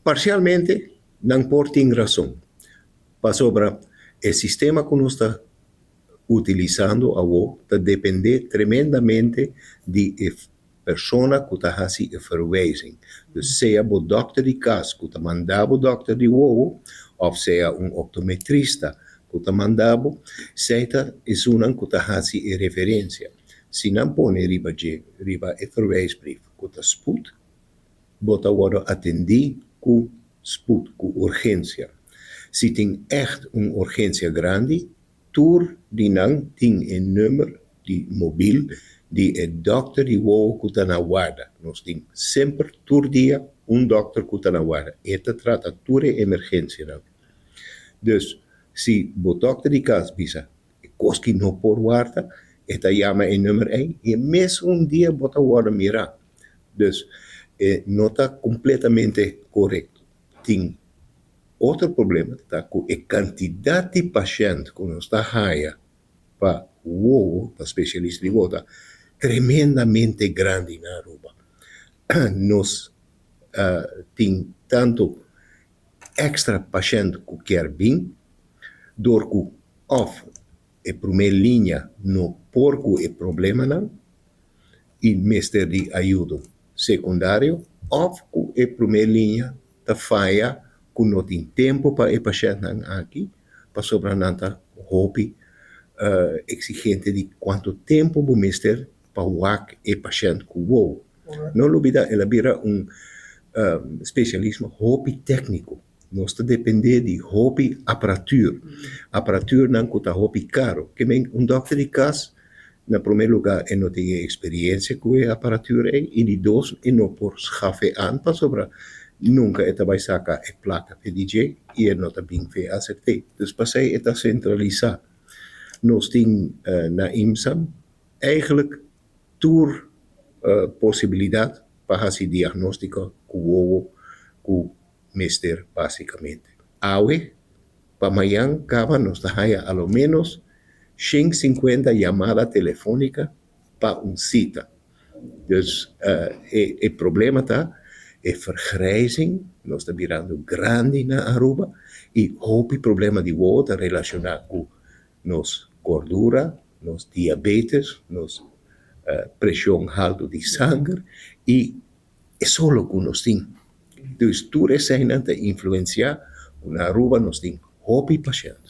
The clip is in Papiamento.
Parcialmente nan por tin rason, pasobra e sistema cu nos ta utilizando awo ta depende tremendamente di e persona cu ta haci e verwijzing. Dus sea bo dokter di cas cu ta manda bo dokter di wowo of sea un optometrista cu ta manda bo, esey ta esunnan cu ta haci e referencia. Si nan pone riba dje, riba e verwijsbrief cu ta spoed, bo ta wordo atendi cu spoed, cu urgencia. Si tin echt un urgencia grandi, tur di nan tin e number di mobil di e dokter di wowo cu ta na warda. Nos tin semper tur dia un dokter cu ta na warda. E ta trata tur e emergencianan. Dus, si bo dokter di cas bisa e cos ki no por warda, e ta yama e number ey y e mesun dia bo ta wordo mira. Dus, e no ta completamente corecto. Tin otro problema ta cu e cantidad di pashent cu nos ta haya pa wowo, pa specialista di wowo ta tremendamente grandi na Aruba. Nos tin tanto extra pashent cu kier bin door cu of e prome liña no por cu e problemanan y mester di ayudo secundario of cu e prome liña ta faya cu no tin tempo pa e pashentnan aki pasobra nan ta hopi exigente di cuanto tempo bo mester pa wak e pashent cu wowo. No lubida el a bira un specialismo hopi tecnico. Nos ta depende di hopi aparatur, aparaturnan cu ta hopi caro. Ke men un dokter di cas na prome lugar e no tin e experiencia cu e aparatur ey y di dos e no por schaf e aan pasobra nunca e ta bay saca e placa fe di dje y e no ta bin fe acepte. Dus pasey e ta centralisa. Nos tin na IMSAM eigenlijk tur posibilidad pa haci diagnostico cu wowo cu mester basicamente. Awe pa mañan caba nos ta haya a lo menos 150 yamada telefonica pa un cita. Dus e problema ta e vergrijzing, nos ta birando grandi na Aruba y hopi problema di wowo ta relaciona cu nos gordura, nos diabetes, nos presion halto di sanger y e solo cu nos tin. Dus tur eseinan ta influencia cu na Aruba nos tin hopi pashent.